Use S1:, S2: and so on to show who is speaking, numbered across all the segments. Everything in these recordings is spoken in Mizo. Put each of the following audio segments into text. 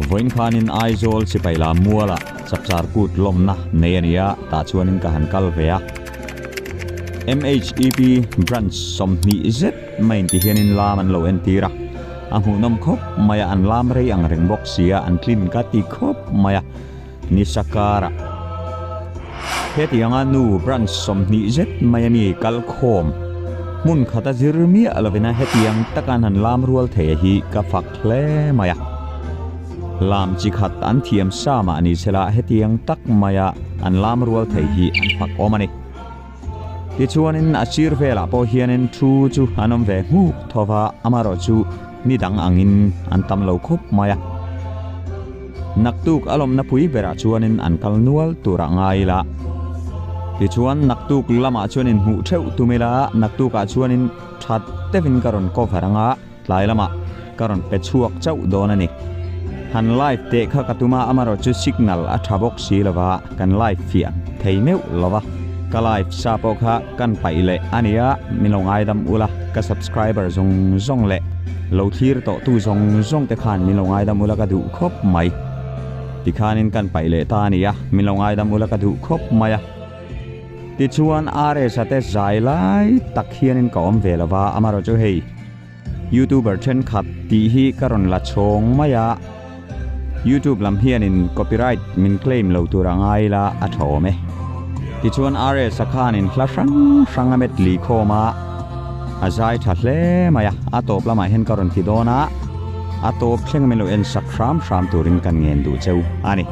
S1: Vawiin khanin Aizawl sipai lam mualah chapchar kut lawmna nei a ni a, tah chuanin ka han kal ve a. MHEP branch 20 zet mai inti hianin lam an lo entir a, a hmuhnawm khawp mai a, an lam rei ang reng bawk si a, an tlin ka ti khawp mai a, nisa karah. Hetianga nu branch 20 zet mai a mi kal khawm hmun khata zir miah lovina hetiang taka an han lam rual thei a hi ka fak hle mai a. Lam chi khat an thiam sa mah ni sela hetiang tak maia an lam rual thei hi an fak awm a ni. Tichuanin a sir velah pawh hianin thu chu an awm ve nghuk tho va, amaherawh chu ni dang angin an tam lo khawp mai a. Naktuk a lawmna pui berah chuanin an kal nual turah ngai ila. Tichuan naktuk lamah chuanin hmuh theuh tum ila, naktukah chuanin that deuhin ka rawn cover anga tlai lamah ka rawn pe chhuak chauh dawn a ni. Han live teh kha ka tum a, amaherawh chu signal a tha bawk si lova, kan live fiah thei meuh lova. Ka live sa pawh kha kan paih leh a nia, min lo ngaidam ula, ka subscriber zawng zawng leh lo thlir tawh tu zawng zawng te khan min lo ngaidam ula ka duh khawp mai. Tikhanin kan paih leh ta a nia, min lo ngaidam ula ka duh khawp mai a. Tichuan RS-a te zai lai tak hianin ka awm ve lova, amaherawh chu hei. Youtuber thenkhat tih hi ka rawn la chhawng mai a, YouTube lam hianin copyright min claim lo tur a ngai ila a tha awm e. Tichuan RS-a khanin hla hrang hrang a met li khawm a, a zai tha hle mai a, a tawp lamah hian ka rawn ti dawn a, a tawp thleng min lo en sak hram hram turin kan ngen duh cheu a ni.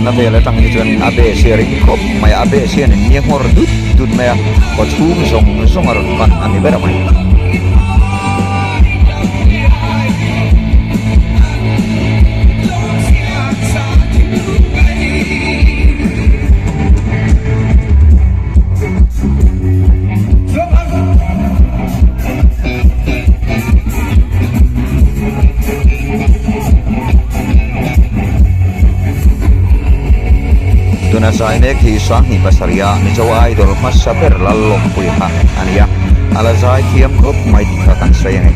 S1: thumna vel atang hi chuan a bass hi a ring khawp mai a, a bass hian in nia nghawr dut dut mai a, kawchhung zawng zawng a rawn pan a ni ber mai. Tuna zai mek hi Sanghnih pasarih a Mizo Idol hmasa ber Lallawmpuia kha a ni a, a la zai thiam khawp mai tih kha kan sawi a ni.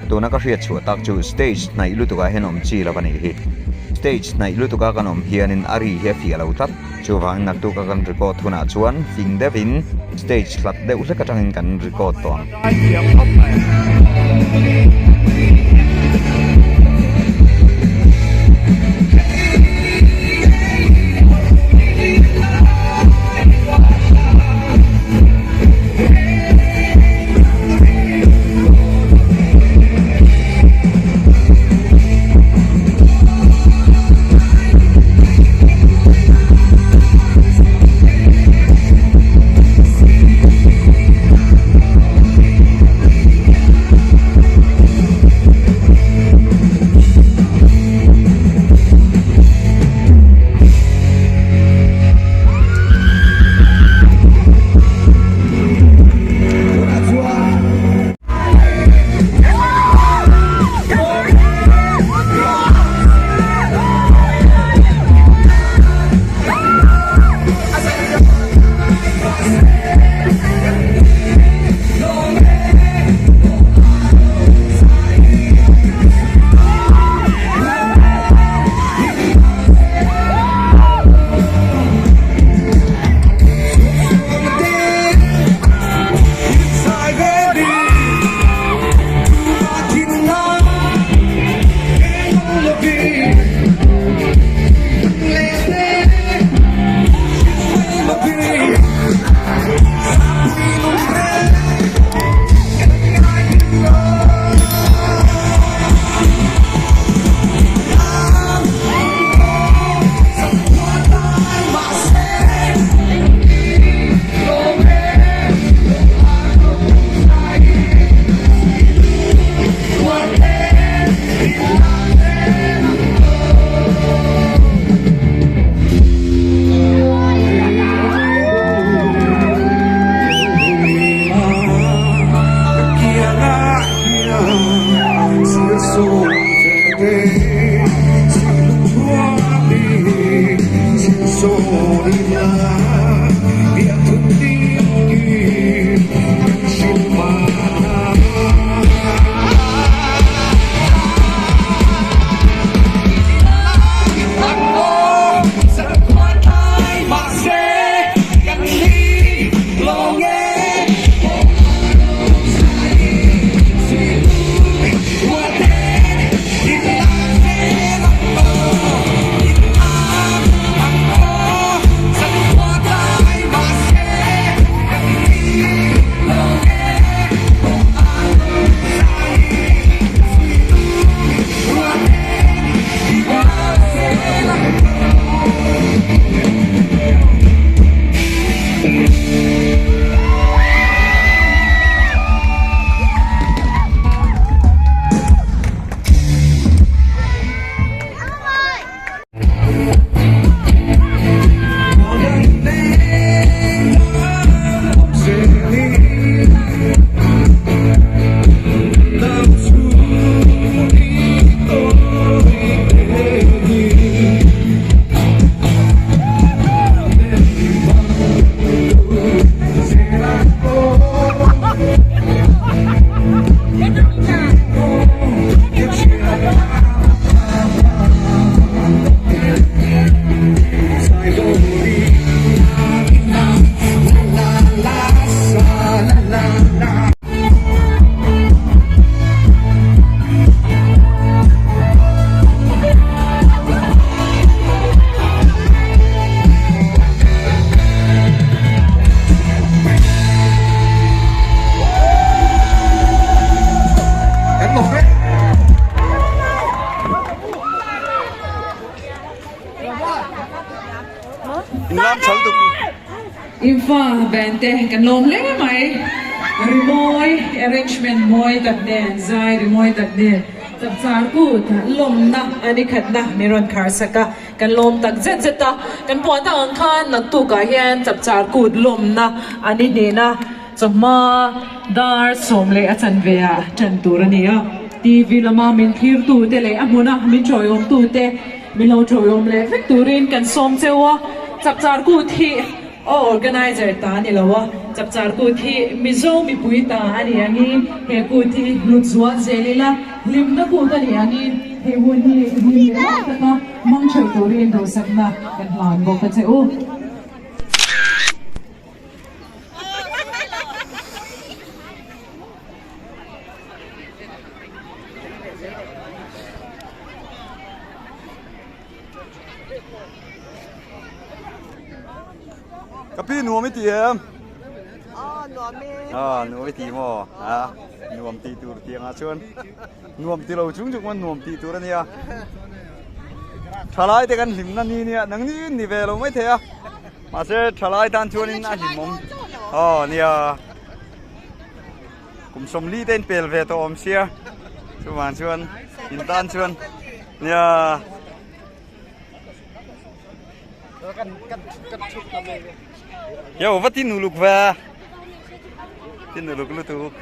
S1: Tuna ka hriat chhuah tak chu stage hnaih lutuk ah hian awm chi lo a nih hi. Stage hnaih lutuk a kan awm hianin a ri hi a fiah lo tlat. Chuvangin naktuk a kan record hunah chuan fing deuhin stage hlat deuh hlek atangin kan record tawh ang.
S2: Imfa band te kan lawm hle mai. Rimawi arrangement mawi tak nen, zai rimawi tak nen chapchar kut lawmna a ni khatna min rawn khar sak a, kan lawm tak zet zet a. Kan puan tak ang khan naktukah hian chapchar kut lawmna a ni hnena chawhma dar sawm leh a chanve ah tan tur a ni a. TV lama min thlir tute leh a hmuna min tawiawm tute Min lo ṭawlawm leh vek turin kan sawm cheu a, Chapchar Kut hi a organizer ta a ni lo a, Chapchar Kut hi Mizo mipui ta a ni angin he kut hi hlut zual zel ila, hlimna kut a ni angin he hun hi hlim leh lai taka hmang ṭheuh turin duhsakna kan hlan bawk a che u.
S1: Ka pi nuam i ti em?
S3: Aw nuam e.
S1: Ah nuam i ti maw? Ah nuam ti tur tiangah chuan nuam ti lo chung chung chuan nuam ti tur a nia. Thalai te kan hlimna ni nia nang ni ni ve lo mai thei a. Mahse thalai tan chuanin a hlimawm. Aw nia. Kum sawmli te in pel ve tawh awm sia chuvang chuan in tan chuan nia yo va tin uluk ve tin uluk lutuk.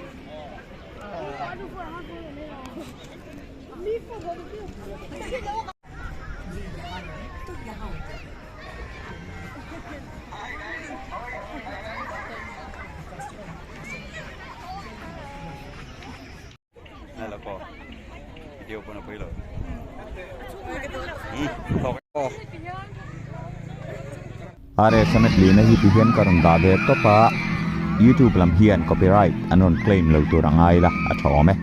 S4: Are Samet Lina hi ti hian ka rawn dah ve tawp a, YouTube lam hian copyright an rawn claim lo tur a ngai la a tha awm e.